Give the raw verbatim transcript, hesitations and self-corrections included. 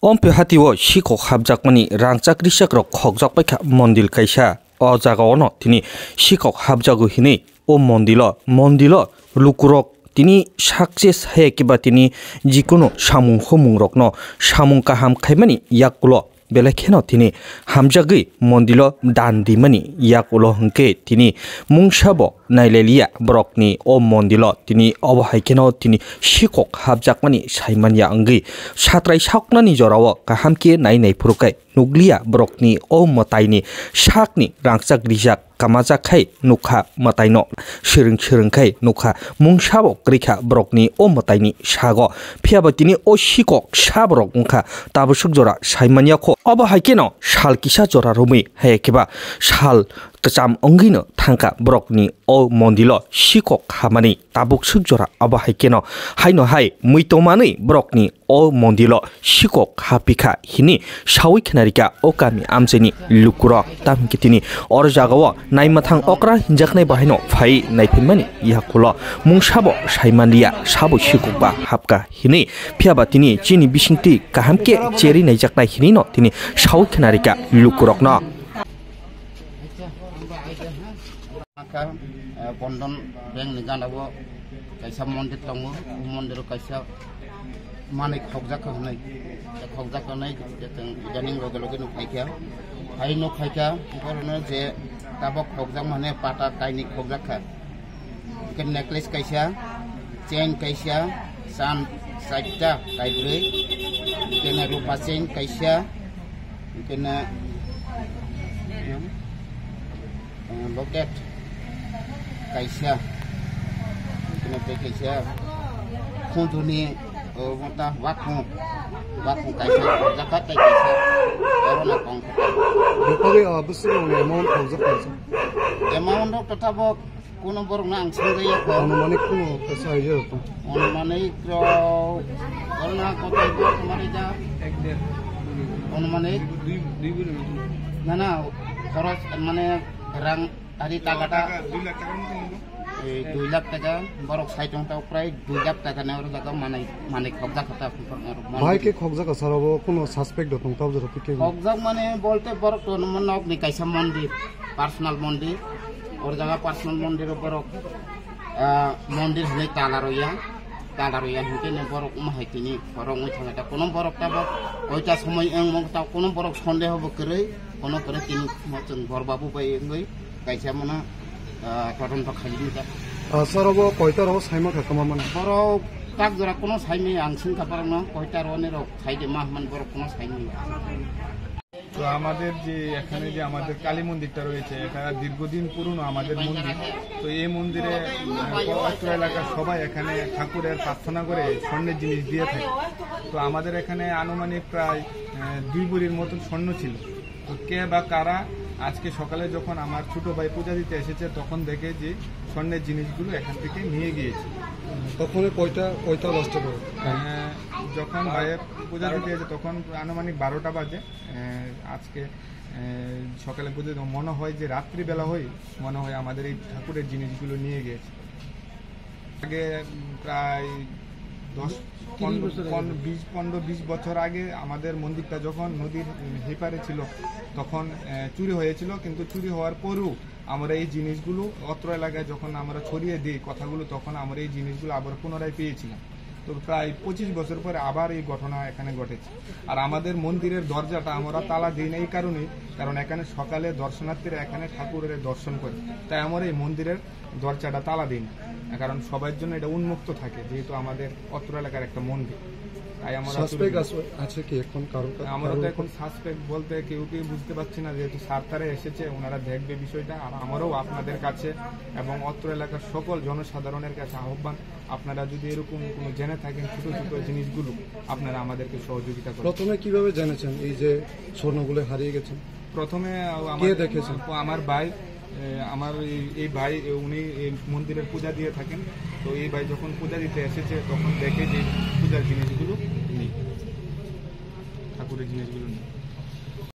Ompi hati o sikok hapjakmani rangchak risakrok khokjak paikha mondil kaisa. O jagao no tini sikok hapjago hinwi o mondilo, mondilo lukurok tini success hai khe ba tini jikunu samung humungrokno samung kaham khaimani yakulo belai kheno tini hamjagwi mondilo dan dimani yakulo hwnkhe tini mungsabo nailailiya borokni o mondilo tini obo hai kheno tini sikok hapjakmani saimanya wngwi satrai saknani jorao kaham khe nai nai phuru khe nukliya borokni o mwtaini sakni rangchak rijak kamajak khai nukha mwtaino swrwng swrwng khai nukha mungsabo kwrwikha borokni o mwtaini sago. Phiyaba tini o sikok saborok wngkha tabaswk jora saimanya kho. Obo hai kheno sal kisa jora romwi hai khe ba sal kwcham wngwino thangkha borokni o mondilo sikok hamani tabuk swk jora. Obo hai kheno haino hai muitu manwi borokni o mondilo sikok hapikha hini sawi khnarikha o kami amchaini lukurok. Tamhikhe tini oro jagao naimathang okra hinjaknai bahaino phai naiphaimani yakulo mungsabo saimanliya sabo sikok ba hapkha hini. Phiyaba tini chini bisingtwi kaham khe cherwi naijaknai hinino tini sawi khnarikha lukurokno. Kha, eh, Bandhan Bank ni gana o kaisa mondir tongo, o mondir o kaisa manwi khokjak kha hwnwi. Khokjak hwnwi je chwng idaning loge loge nuk phaikha. Hai nuk phaikha, borokno je tabok khokjak mane pata kainwi khokjak kha. Hwnkhe necklace kaisa, chain kaisa, chan chaita, kaibrwi, hwnkhe rupa chain kaisa, hwnkhe eh, locket kaisa, hwnkhe tei kaisa khunjuni, oh, mota wakhung, wakhung kaisa khorjak kha tei kaisa oro no kong kha. Bwkhagwi, ah, bwswk rokni amount khorjak kaisa? Amount rok to tabok kuno borok no ang sangjaya kho. Anumanik kuno kaisa idea rok tong? Anumanik rok oro no kotor borok mari da. Anumanik? Na, na, khoros mane rang Ari taka ta, taka, dui lakh taka motong hwngo. Eh, dui lakh taka, borok sai tong ta, prai dui lakh taka ni oro jaga manai, manai khokjak kha ta, borok manai. Bai khe khokjak kha, sir, obo kuno suspect rok tong ta, o jaga pike. Khokjak mane bolte borok to nok ni kaisa mondir, personal mondir, oro jaga personal mondir o borok, ah, mondir hwnwi tala rwya, tala rwya hwnkhe ne borok wng hai tini khorok wngwi thangkha ta, kuno borok tabok koita somoi wng mokta, kuno borok sondeho bo kwrwi, kuno kwrwi tini mo chwng bor babu bai wngwi. Kaisa mano, ah, todonto khaijak. Ah, sir, obo koita rok saima kha kwma mano? Borok tak jora kuno saimaya ang singkha borokno, koita roni rok saide ma hwnmani borok kuno saimaya. তো আমাদের যে এখানে যে আমাদের কালী মন্দিরটা রয়েছে, এটা দীর্ঘদিন পুরনো আমাদের মন্দির। তো এই মন্দিরে, আহ, অত্র এলাকার সবাই এখানে ঠাকুরের প্রার্থনা করে স্বর্ণের জিনিস দিয়ে থাকে। তো আমাদের এখানে আনুমানিক প্রায়, আহ, দুই ভরির মতন স্বর্ণ ছিল। তো কে বা কারা আজকে সকালে যখন আমার ছোট ভাই পূজা দিতে এসেছে, তখন দেখে যে স্বর্ণের জিনিসগুলো এখান থেকে নিয়ে গিয়েছে। তখন কয়টা, কয়টা বাজতে পারে? আহ, যখন ভাইয়ের পূজা দিতে এসে, তখন আনুমানিক বারোটা বাজে। আহ, আজকে, আহ, সকালে পূজা দিতে মনে হয় যে রাত্রিবেলা হয়ে মনে হয় আমাদের এই ঠাকুরের জিনিসগুলো নিয়ে গিয়েছে। আগে, উম, প্রায় দশ, তিরিশ পনেরো, বছর আগে। পনেরো, বিশ, পনেরো বিশ বছর আগে আমাদের মন্দিরটা যখন নদীর, উম, হেপারে ছিল, তখন, আহ, চুরি হয়েছিল, কিন্তু চুরি হওয়ার পরেও আমরা এই জিনিসগুলো অত্র এলাকায় যখন আমরা ছড়িয়ে দিই কথাগুলো, তখন আমরা এই জিনিসগুলো আবার পুনরায় পেয়েছিলাম। তো প্রায় পঁচিশ বছর পরে আবার এই ঘটনা এখানে ঘটেছে। আর আমাদের মন্দিরের দরজাটা আমরা তালা দিই না এই কারণেই, কারণ এখানে সকালে দর্শনার্থীরা এখানে ঠাকুরের দর্শন করে, তাই আমরা এই মন্দিরের দরজাটা তালা দিই না, কারণ সবার জন্য এটা উন্মুক্ত থাকে, যেহেতু আমাদের অত্র এলাকার একটা মন্দির, তাই আমরা সাসপেক্ট চুরি আছে, আছে কি এখন কারো কা-, আমরা তো কারোর এখন উপর? সাসপেক্ট বলতে কেউ কেউ বুঝতে পারছি না, যেহেতু স্যার তারা এসেছে, ওনারা দেখবে বিষয়টা। আর আমরাও আপনাদের কাছে এবং অত্র এলাকার সকল জনসাধারণের কাছে আহ্বান, আপনারা যদি এরকম কোনো জেনে থাকেন ছোট ছোট জিনিসগুলো, আপনারা আমাদেরকে সহযোগিতা করুন। প্রথমে কিভাবে জেনেছেন এই যে স্বর্ণগুলো হারিয়ে গেছে? প্রথমে, আহ, আমার, কে দেখেছেন? আমার ভাই, এ, আমার এই, এই ভাই, এ, উনি এই মন্দিরের পূজা দিয়ে থাকেন। তো এই ভাই যখন পূজা দিতে এসেছে, তখন দেখে যে পূজার জিনিসগুলো নেই, ঠাকুরের জিনিসগুলো নেই।